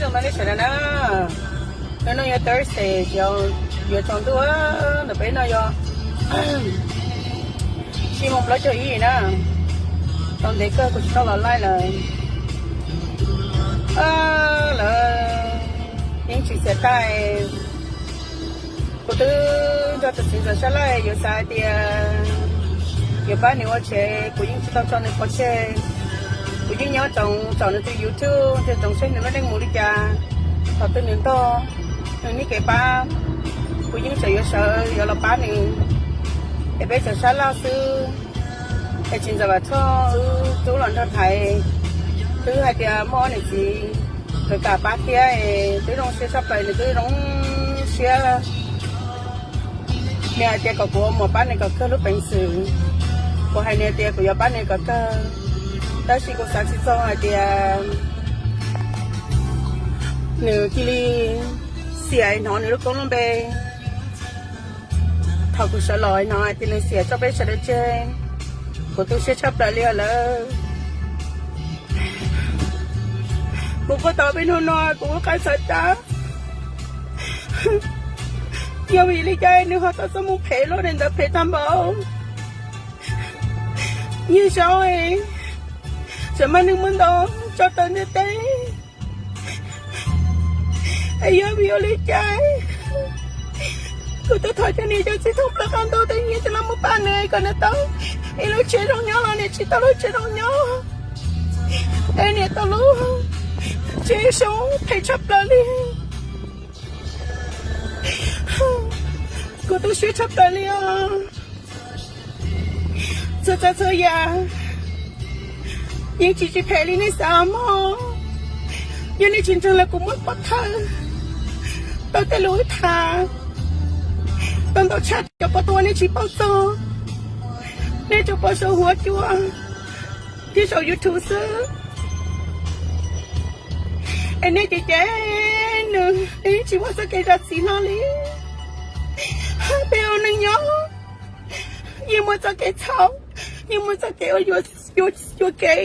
Hnub no nej sawv daws na, hnub no yog Thursday, yuav tsaus ntuj, ntawm peb no yog tsib moos plaub caug ib na. Tau ntev kawg kuv tsis tau los live lawm. Lawv yeej tsis txiav taij. Kuv twb nrog tus txiv ntxawm sab laj yuav xav hais tias yuav pab nws ua tsev, kuv yeej tsis tau tso nws pov tseg. Kuv yeej nyob tsoom tsom nws tus YouTube, nrog tsoom saib nws lub neej mus li cas. Thaum twg nws ntog, nws nij kev pab, kuv yeej tseem yuav sawv yuav los pab nws, es peb tseem sab laj xwb. Es txiv ntxawm Vam Txhoj wb rub los nrog thaiv, twb hais tias muaj ob niam txiv kawm kam pab thiab, twb zoo siab tshaj plaws, nws twb zoo siab. Nws hais tias kom kuv ua muam pab nws kom kawg lub peev xwm. Kuv hais nws tias kuv yuav pab nws kom kawg, tab sis kuv xav tsis txog hais tias nws cia li xiam hnov nws lub koob lub npe. Thaum kuv sawv los hnov hais tias nws xiam tso peb sawv daws tseg, kuv tu siab tshaj plaws li os lawm. Kuv kuj tau peb hnub no kuv ua qab xav tas, yog vim li cas nws ho tau txoj moo phem luaj li ntawd, phem tag npaum. Nyiag zaub, tseem mag neeg muab ntau tso tawm ntiaj teb. Es yog vim ua li cas kuv twb thov cov niam cov txiv thoob plaws qab ntuj tej nyiaj coj los muab pab nws kom nws tau ib lub tsev zoo nyob los nws tsis tau lub tsev zoo nyob, es nws tau lub tsev zoo phem tshaj plaws li. Kuv tu siab tshaj plaws li os. Txhua tsav txhua yam yeej tsis tsis phem li nej xav mog. Yog nej tsis ntseeg los kuv muab pov thawj tau tej lus wb tham tau ntau tshaj, cov pov txhua nej tsis paub txog, nej tsuas pom saum huab cua thiab saum YouTube xwb. Es nej cem cem nws, nws yeej tsis muaj txoj kev zam txim hlo li. Peb ua neej nyob yeej muaj txoj kev txhaum, yeej muaj txoj kev ua yuam kev,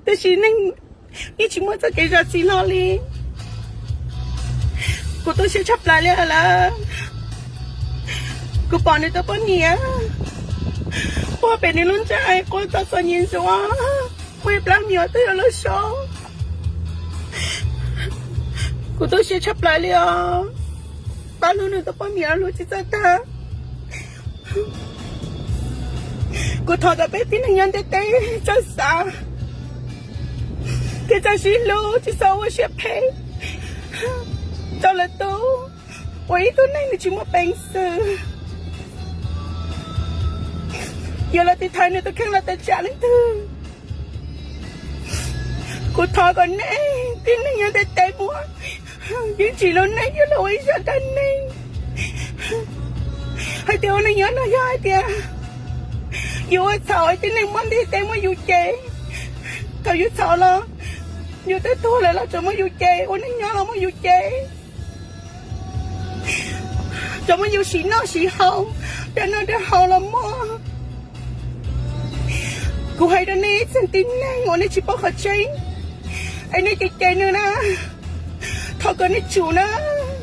tab sis neeg yeej tsis muaj txoj kev zam txim hlo li. Kuv tu siab tshaj plaws li lawm. Kuv pom nws tus poj niam puag pem nws lub ntsej quaj txom txom nyem ntsuav, muaj ib plab me nyuam twb yuav luag so. Kuv tu siab tshaj plaws li os. Pab hlub nws tus poj niam hlub tsis txawj tag. Kuv thov kom peb tib neeg nyob ntiaj teb txawj xav thiab txawj sib hlub, tsis txhob ua siab phem rau lwm tus, ua ib tug neeg nws tsis muaj peev xwm. Yuav los tiv thaiv nws tus kheej los tawm tsam leej twg. Kuv thov kom nej tib neeg nyob ntiaj teb muaj yeej tsis lub neej yuav los ua ib zaj dab neeg. Hais tias ua neej nyob no yog hais tias yus ua txhaum tib neeg muab ntiaj teb muab yus cem. Thaum yus txhaum los yus twb tuag lawm los tseem muab yus cem, ua neej nyob los muab yus cem. Tseem muab yus sim noj sim haus, dag noj dag haus los muaj. Kuv hais rau nej txhua tib neeg uas nej tsis paub qhov tseeb, es nej cem cem nws na, thov kom nej tsum na.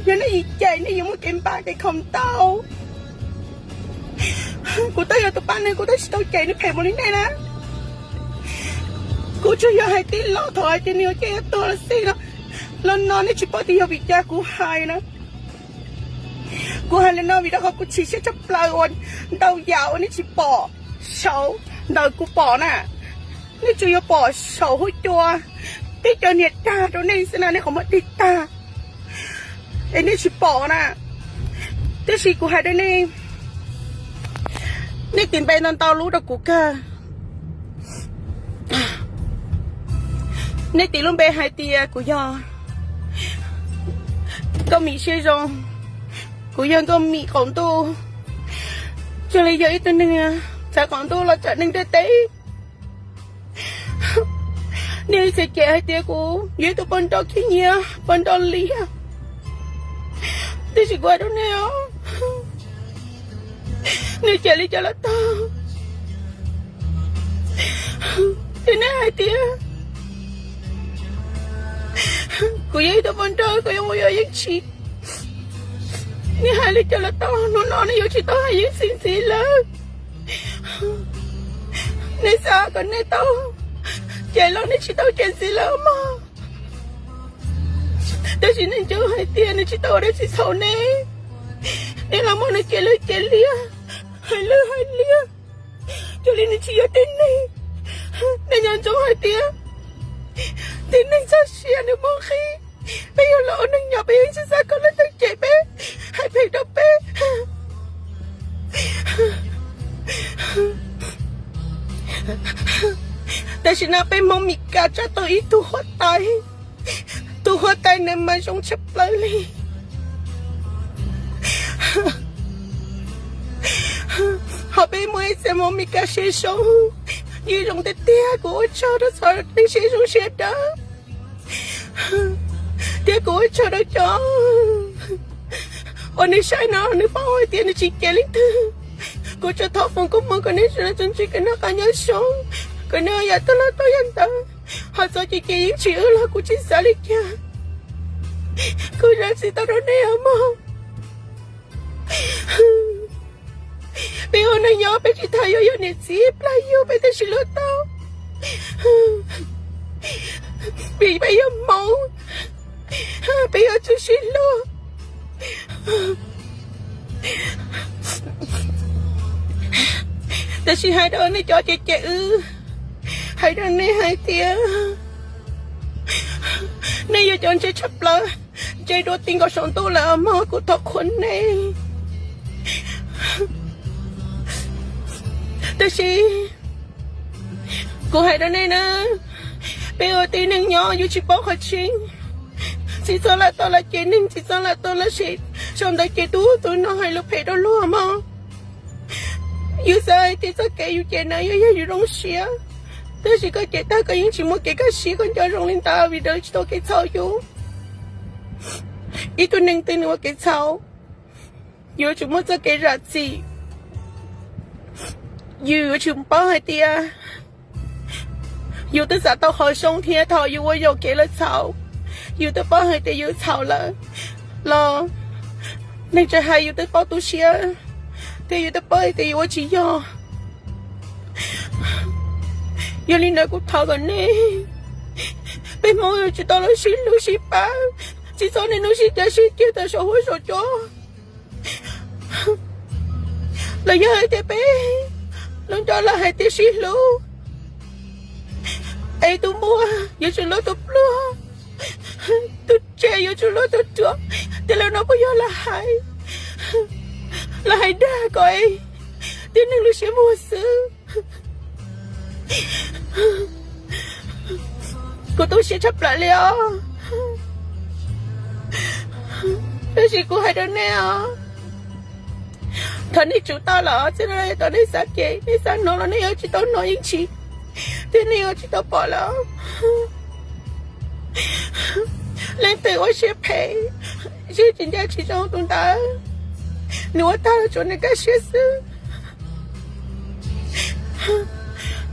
Yog nej yim cem nej yuav muaj kev npam kev khaum ntau. Kuv twb yog tus pab nws, kuv twb tsis tau cem nws phem npaum li nej na. Kuv tsuas yog hais tib lo thaum hais tias nws yuav ciaj yuav tuag los xij no, los no nej tsis paub tias yog vim cas kuv hais na. Kuv hais li no vim rau qhov kuv chim siab tshaj plaws uas ntau yam uas nej tsis pom saum ntawm kuv pom na. Nej tsuas yuav pom saum huab cua, tib co niag dag rau nej xwb na, nej qhov muag dig tag es nej tsis pom na. Tab sis kuv hais rau nej, nej tis npe ntau ntau lub rau kuv kawg. Nej tis lub npe hais tias kuv yog Nkauj Mim Siab Zoo, kuv yog Nkauj Mim Qaum Ntuj, thiaj li yog ib tug neeg txawv qaum ntuj los txawv neeg ntiaj teb. Nej txawm cem hais tias kuv yog ib tug poj nrauj khib nyiab, poj nrauj liab, tiam sis kuv hais rau nej os, nej cem li cas los tau, ces nej hais tias Kuv yog ib tug poj nrauj, kuv yuav ua yog Yeej Tsim. Nej hais li cas los tau, hnub no nej yuav tsis tau hais Yeej Tsim ntxiv lawm. Nej xav kom nej tau cem los nej tsis tau cem ntxiv lawm mog. Tab sis nej nco hais tias nws tsis tau ua dab tsi txhaum nej, nej los muab nws cem lwj cem liam, hais lwj hais liam, cuag li nws tsis yog tib neeg. Nej nco ntsoov hais tias tib neeg txoj sia nws muaj nqis. Peb yog los ua neeg nyob, peb yeej tsis xav kom leej twg cem peb, hais phem rau peb. Tam sim no peb Hmoob Mes Kas tsa tau ib tug huab tais, tus huab tais ntawd mas zoo tshaj plaws li. Ho peb muaj ib txhia Hmoob Mes Kas siab zoo, yeej zoo tiag tiag. Kuv ua tsaug rau txhua tus siab zoo siab dawb, thiab kuv ua tsaug rau cov uas nws saib no nws paub hais tias nws tsis cem leej twg. Kuv tsuas thov foom koob hmoov kom nej sawv daws tsuas ntsib kev noj qab nyob zoo, kom nej ua yam twg los tau yam ntawd. Ho txoj kev cem Yeej Tsim wb los kuv tsis xav li cas. Kuv zam txim tau rau nej os mog. Peb ua neeg nyob peb tsis tas yuav yog niam txiv plag yug peb thiaj sib hlub tau, vim peb yog Hmoob, peb yuav tsum sib hlub. Tab sis hais rau nej cov cem cem wb, hais rau nej hais tias nej yog cov ntse tshaj plaws, ntse dua ti nkaus saum ntuj lawm mog, kuv thov qhuas nej. Tab sis kuv hais rau nej na, peb ua tib neeg nyob yus tsis paub qhov tseeb, tsis txhob lam tau lam cem neeg, tsis txhob lam tau lam sem sau ntawv cem tus ub tus no hais lus phem rau luag mog. Yus xav hais tias txoj kev yus cem na yog yog yus zoo siab, tab sis koj cem tag koj yeej tsis muaj kev kaj siab, koj nco zoo li ntawd vim raws li tsis tau kev txhaum yus. Ib tug neeg twg nws ua kev txhaum, yus yuav tsum muaj txoj kev zam txim. Yus yuav tsum paub hais tias yus twb xav tau qhov zoo thiab thaum yus ua yaum kev lawv txhaum, yus twb paub hais tias yus txhaum lawm los neeg tsis hais yus twb paub tu siab, thiab yus twb paub hais tias yus ua tsis yog. Yog li ntawd kuv thov kom nej, peb Hmoob yuav tsum tau los sib hlub sib pab, tsis txhob niaj hnub sib cav sib ceg tawm saum huab saum cua. Los yog hais tias peb lub ncauj lawv hais tias sib hlub, es tus npua yuav tsum hlub tus pluag, tus tsev yuav tsum hlub tus ruam, tej lawm no kuj yog lawv hais, lawv hais dag kom tib neeg lub siab muag xwb. Kuv tu siab tshaj plaws li os. Tab sis kuv hais rau nej os, thaum nej tsum tau lawm, txij no tom nej xav cem nej xav hnov los nej yuav tsis tau hnov Yeej Tsim, thiab nej yuav tsis tau pom lawm. Leej twg ua siab phem, siab tsis ncaj tsis zoo tus ntawd, nws ua tag los tsuav nws kaj siab xwb.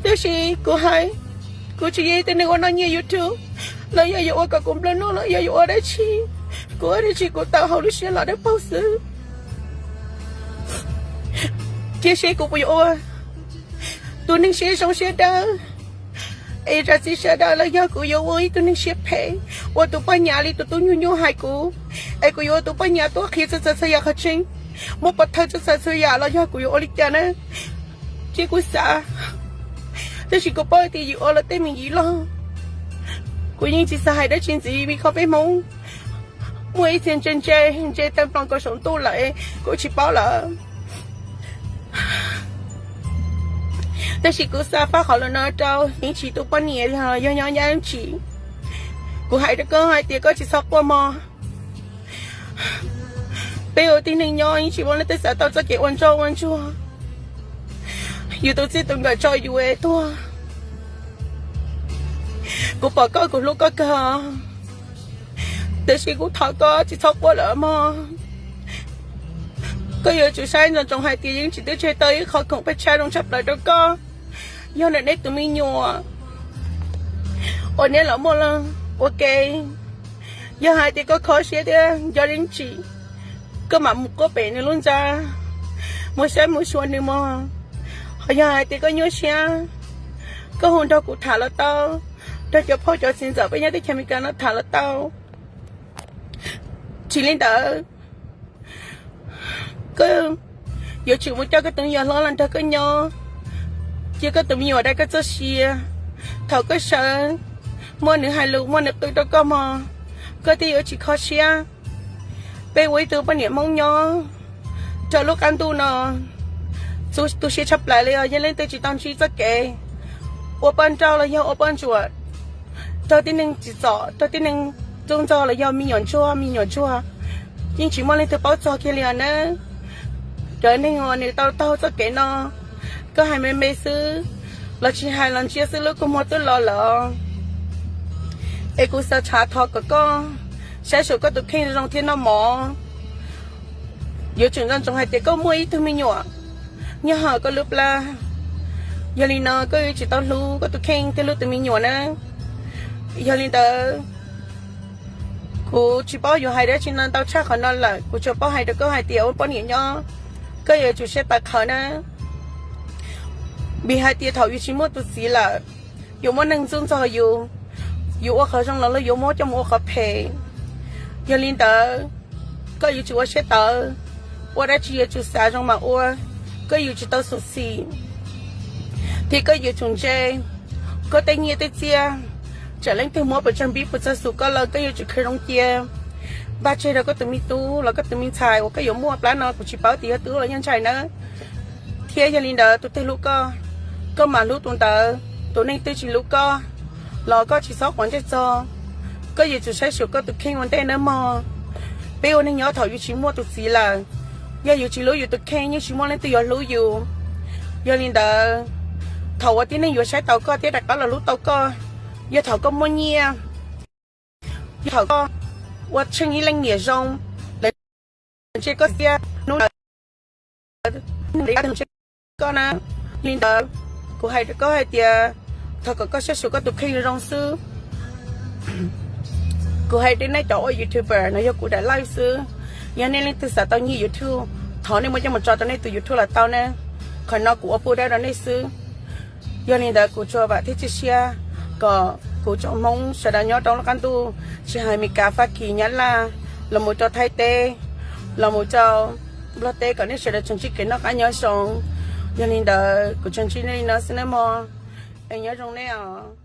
Tab sis kuv hais, kuv tsis yog ib tug neeg ua noj nyiaj YouTube, los yog yuav ua kom kuv nplua nuj los yog yuav ua dab tsi, kuv ua dab tsi kuv tawm hauv lub siab los dawb paug xwb. Cia seb kuv puas yuav ua tus neeg siab zoo siab dawb es zam txim sawv daws los yog kuv yuav ua ib tug neeg siab phem, ua tus poj niam li tus tub nyuag nyuaj hais kuv, es kuv yuav ua tus poj niam tuaj qhia txhua tsav txhua yam qhov tseeb, muab pov thawj txhua tsav txhua yam los yog kuv yuav ua li cas na. Cia kuv xav, tab sis kuv paub tias yus ua los tej me ntsis loj, kuv yeej tsis xav hais dab tsi ntxiv vim qhov peb Hmoob muaj ib txhia ntse ntse ntse tawg nploos kaus saum ntuj lawm kuv tsis paub lawm. Tab sis kuv xa faj qhov lus no rau Yeej Tsim tus poj niam yog nyob Yeej Tsim. Kuv hais rau koj hais tias koj tsis txhob quaj mog. Peb ua tib neeg nyob yeej tsis muaj leej twg xav tau txoj kev ua ntsoj ua ntsuag. Yus tus txij tus nkawm tso yus es tuag. Kuv pom koj kuv hlub koj kawg, tab sis kuv thov koj tsis txhob quaj lawm mog. Koj yuav tsum saib ntsoov ntsoov hais tias Yeej Tsim twb tseg tau ib qho khoom paj tshab zoo tshaj plaws rau koj, yog ntawm neb tus me nyuam uas neb los muaj ua ke. Yog hais tias koj kho siab thiab nco dab tsi, koj mam mus quab pem nws lub ntxa, mus saib mus xyuas nws mog. Ho yog hais tias koj nyuaj siab, koj hu nrog kuv tham los tau, nrog cov phauj cov txiv ntxawm peb nyob teb chaws Amelikas no tham los tau. Tsis li ntawd, koj yuav tsum mus coj koj tus me nyuam hlob los nrog koj nyob, cia koj tus me nyuam dai koj txoj sia. Thaum koj sawv, muaj nws hais lus, muaj nws qw rau koj mog, koj thiaj yuav tsis kho siab. Peb ua ib tug poj niam Hmoob nyob rau lub qab ntuj no, tu siab tshaj plaws li os, yog leej twg tsis tau ntsib txoj kev ua poj nrauj los yog ua poj ntsuam, raug tib neeg tsim txom, raug tib neeg txuj ntxog los yog me nyuam ntsuag, me nyuam ntsuag, yeej tsis muaj leej twg paub txog kiag li os nawb. Cov neeg uas nws tau taug txoj kev no, koj hais me me xwb los tsis hais los ntsia xwb lub kua muag twb los lawm. Es kuv xav tshav thov kom koj saib xyuas koj tus kheej zoo thiab noj mov. Yuav tsum nco ntsoov hais tias koj muaj ib tug me nyuam nyob hauv koj lub plab, yog li no koj yuav tsum tau hlub koj tus kheej thiab hlub tus me nyuam na. Yog li ntawd, kuv tsis paub yuav hais dab tsi no ntau tshaj qhov no lawm, kuv tsuas paub hais rau koj hais tias ua poj niam nyob, koj yuav tsum siab tawv qhawv na. Vim hais tias thaum yus tsis muaj tus txiv lawm, yuav muaj neeg txuj ntxog yus, yus ua qhov zoo los luag yuav muab coj mus ua qhov phem. Yog li ntawd, koj yuav tsum ua siab tawv, ua dab tsi yuav tsum xav zoo mas ua, koj yuav tsum tau xyuam xim, thiab koj yuav tsum ntse koj tej nyiaj tej txiaj. Txawm leej twg muab pes tsawg npib puas txog xus koj los koj yuav tsum khwv zoo cia, npaj tseg rau koj tus me tub los koj tus me ntxhais uas koj yuav muaj plab no, kuv tsis paub tias yog tub los yog ntxhais nawb. Thiab yog li ntawd, tus twg hlub koj, koj mam hlub tus ntawd. Tus neeg twg tsis hlub koj los koj tsis txhob quav ntsej txog. Koj yuav tsum saib xyuas koj tus kheej ua ntej nawb mog. Peb ua neeg nyob thaum yus tsis muaj tus txiv lawm, yog yus tsis hlub yus tus kheej yeej tsis muaj leej twg yuav hlub yus. Yog li ntawd, thaum uas tib neeg yuav saib taus koj thiab rov qab los hlub tau koj, yog thaum koj muaj nyiaj, yog thaum koj ua tsheej ib leej niam zoo, lawv ntsia koj xiab, hnub ntawd lawv ntsia koj na. Li ntawd, kuv hais rau koj hais tias, thov kom koj saib xyuas koj tus kheej zoo xwb. Kuv hais rau nej cov ua YouTuber no, yog kuv daim live xwb. Yog nej leej twg xav tau nyiaj YouTube, thov nej muab coj mus tso rau nej tus YouTube los tau na. Qhov no kuv ua pub dab rau nej xwb. Yog li ntawd, kuv tsuas vam thiab cia siab kom kuv tsoom Hmoob sawv daws nyob rau lub qab ntuj, tsis hais Meskas, Fab Kis, Nyab Laj, los mus rau Thaib teb, los mus rau Nplog teb, kom nej sawv daws tsuas ntsib kev noj qab nyob zoo. Yog li ntawd, kuv tsuas ntsib nej li no xwb nawb mog. Es nyob zoo nej os.